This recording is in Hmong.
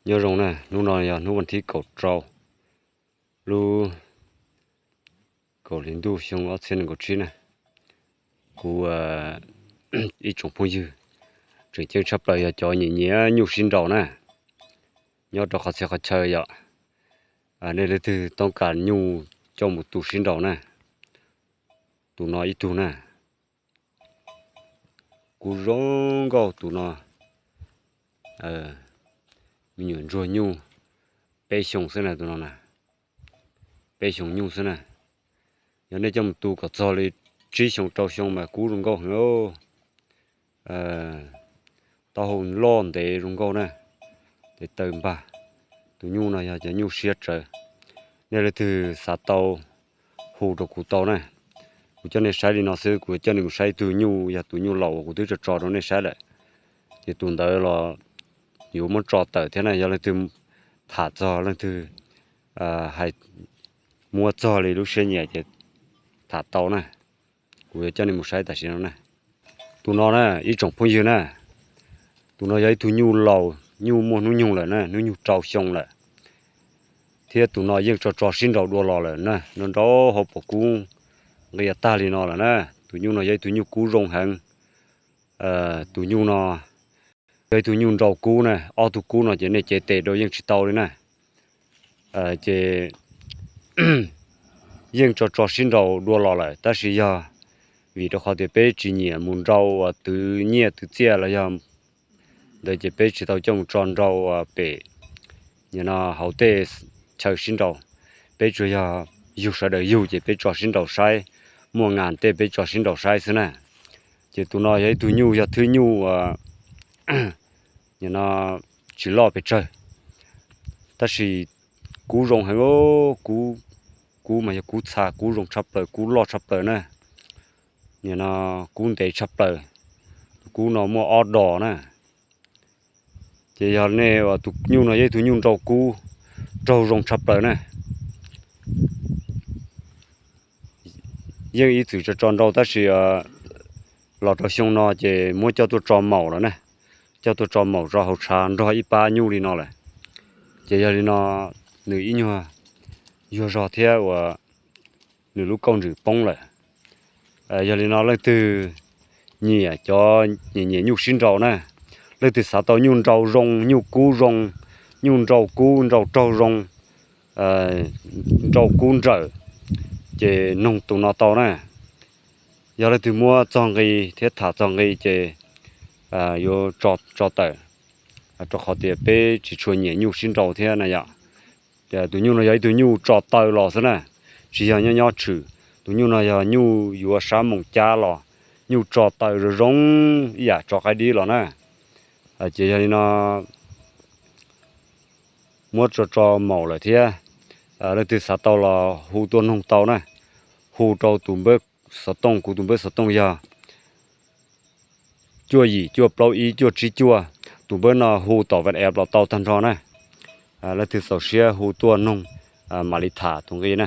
Nyob zoo na, hnub no yog hnub vas thib kaum rau lub kaum hli ntuj xyoo ob txhiab nees nkaum tsib na. Kuv ib tsoom phooj ywg, tseem ceeb tshaj plaws yog cov nyiam nyiam nyuj sib nraus na, nyob rau qhov txhia qhov chaw yom, nej leej twg toob kas nyuj coj mus tu sib nraus na, tus no ib tug na. Kub zoo nkauj tus no, me nyuam ntsuag nyuj peb xyoo xwb na tus no na, peb xyoo nyuj xwb na. Yog nej coj mus tu kom txog li tsib xyoo rau xyoo mas kub zoo nkauj heev. Taub hau loj ntev zoo nkauj na, tes taw npag. Tus nyuj no yog cov nyuj siab tsawv. Nej leej twg xav tau hu rau kuv tau na. Kuv coj nej saib li no xwb, kuv coj nej mus saib ib tug nyuj, yog tus nyuj laus uas kuv twb tso tso rau nej saib lawm, ces tus ntawd los yuav muab tso tawm thiab na. Yog leej twg tham txog, leej twg hais muab txog li lub siab nyiam ces tham tau na. Kuv yuav coj nej mus saib tam sim no na. Tus no na ib tsoom phooj ywg na, tus no yog ib tug nyuj laus, nyuj muaj hnub nyoog lawm na, hnub nyoog rau xyoo lawm, thiab tus no yeej tso tso sib nraus dua los lawm na, nrau nrau hauv paus kub nqia tag li no lawm na. Tus nyuj no yog ib tug nyuj kub zoo heev. Tus nyuj no yog ib tug nyuj nrau kub na, ob tug kub no ces nej cev tes rau yeej tsis tau li na. Ces yeej tso tso sib nraus dua los lawm, tab sis yog vim rau qhov tias peb tsis nyiam mus nrau uas twv nyiaj twv txiaj los yog ntawd ces peb tsis tau coj mus tso nrau uas pem no hauv tej chaw sib nraus. Peb tsuas yog yug sawv daws yug ces peb tso sib nraus saib, muaj nas tej peb tso sib nraus saib xwb na. Ces tus no yog ib tug nyuj, yog thwb nyuj uas no tsis loj pes tsawg, tab sis kub zoo heev. Kub, kub mas yog kub txha, kub zoo tshaj plaws, kub loj tshaj plaws na. Nim no kub ntev tshaj plaws. Tus kub no muaj ob dos na. Ces yog nej, tus nyuj no yog ib tug nyuj nrau kub raug zoo tshaj plaws na. Yeej ib txwm tso tso nrau tab sis los rau xyoo no ces muab coj tuaj tso maum lawm na, coj tuaj tso maum rau hauv tshav nrog ib pab nyuj li no lawm. Ces yog li no nws ib nyuag yuag zog thiab uas nws lub kauj ntsws poob lawm. Yog li no leej twg nyiam cov nyiam nyiam nyuj sib nraus na, leej twg xav tau nyuj nrau zoo, nyuj kub zoo, nyuj nrau kub nrau raug zoo, nrau kub nrawm, ces noog tus no tau na. Yog leej twg muab txog nqi thiab tham txog nqi ces yuav tso tawm, rau qhov tias peb tsis tshua nyiam nyuj sib nraus thiab na yom. Tus nyuj no yog ib tug nyuj tso taw los xwb na, tsis yog nyob nyob tshwm. Tus nyuj no yog nyuj yuav sab moos cab los, nyuj tso taw zoo zoo ib yam tso qaib dib los na. Ces yog li no muab tso tso maum lawm thiab, leej twg xav tau los hu tuaj noog tau na. Hu rau tus npawb xov tooj, kuv tus npawb xov tooj yog cuaj yim cuaj plaub ib cuaj tsib cuaj. Tus npawb no hu tom WhatsApp los tau tag nrho na. Leej twg txaus siab hu tuaj noog mam li tham tus nqi na.